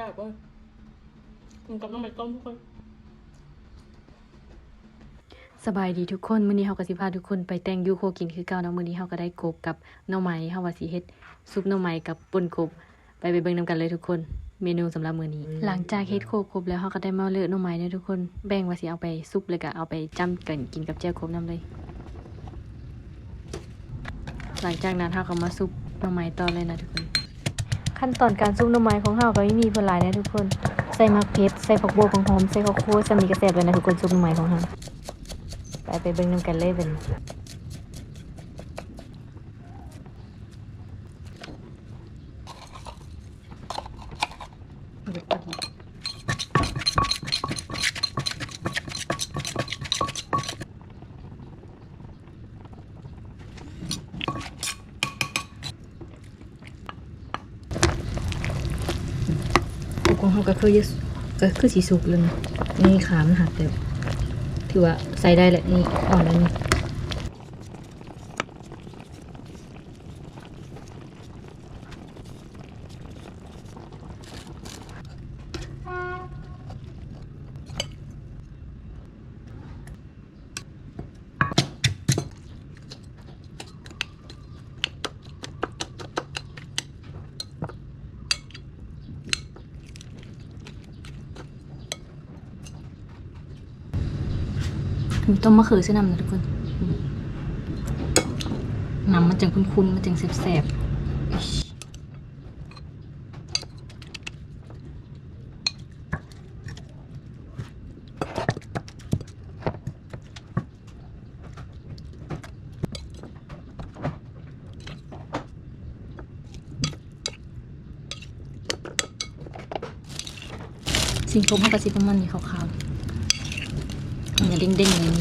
ແຊບເວີ້ຍ ກິນກັບໜໍ່ໄມ້ຕົ້ມທຸກຄົນ. ສະບາຍດີທຸກຄົນ, ມື້ນີ້ເຮົາກໍຊິພາທຸກຄົນໄປແຕ່ງຢູ່ຄົວກິນຄືເກົ່າເນາະ. ມື້ນີ້ເຮົາກໍໄດ້ກົບກັບໜໍ່ໄມ້, ເຮົາວ່າຊິເຮັດຊຸບໜໍ່ໄມ້ກັບປົ່ນກົບ. ໄປ ໄປເບິ່ງນຳກັນເລີຍທຸກຄົນ ເມນູສຳລັບມື້ນີ້. ຫຼັງຈາກເຮັດຄົວກົບແລ້ວ ເຮົາກໍໄດ້ມາເລີະໜໍ່ໄມ້ເນາະທຸກຄົນ, ແບ່ງວ່າຊິເອົາໄປຊຸບ ແລ້ວກໍເອົາໄປຈ້ຳກັນກິນກັບແຈ່ວຄົບນຳເລີຍ. ຫຼັງຈາກນັ້ນເຮົາກໍມາຊຸບໜໍ່ໄມ້ຕໍ່ເລີຍນະທຸກຄົນ. ຂັ້ນຕອນການຊຸບໜໍ່ໄມ້ຂອງເຮົາກໍມີ ມີບໍ່ຫຼາຍນະທຸກຄົນ, ໃສ່ໝາກເຜັດ ໃສ່ຜັກບົ່ວ ຜັກຫອມ ໃສ່ເຂົ້າໂພດ ສ່ຳນີ້ກໍແຊບແລ້ວນະທຸກຄົນ ຊຸບໜໍ່ໄມ້ຂອງເຮົາ. ໄປ ໄປເບິ່ງນຳກັນເລີຍບັດນີ້. ຂອງເຮົາກໍຄື ກໍຄືຊິສຸກແລ້ວນະ, ນີ້ຂາມັນຫັກແລ້ວ ຖືວ່າໃຊ້ໄດ້ແລ້ວ, ນີ້ອ່ອນແລ້ວນີ້. ຕ້ມມະເຂືອໃສ່ນຳນະທຸກຄົນ, ນ້ຳມັນຈັ່ງຂຸ້ນໆ ມັນຈັ່ງແຊບໆ. ຊີ້ນກົບເຮົາກໍຊິປະມານນີ້ ຂາວໆ ເນື້ອເດ້ງໆ ເລີຍນີ້.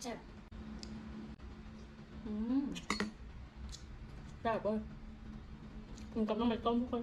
ແຊບ ອືມ ແຊບເວີ້ຍ ກິນກັບໜໍ່ໄມ້ຕົ້ມທຸກຄົນ.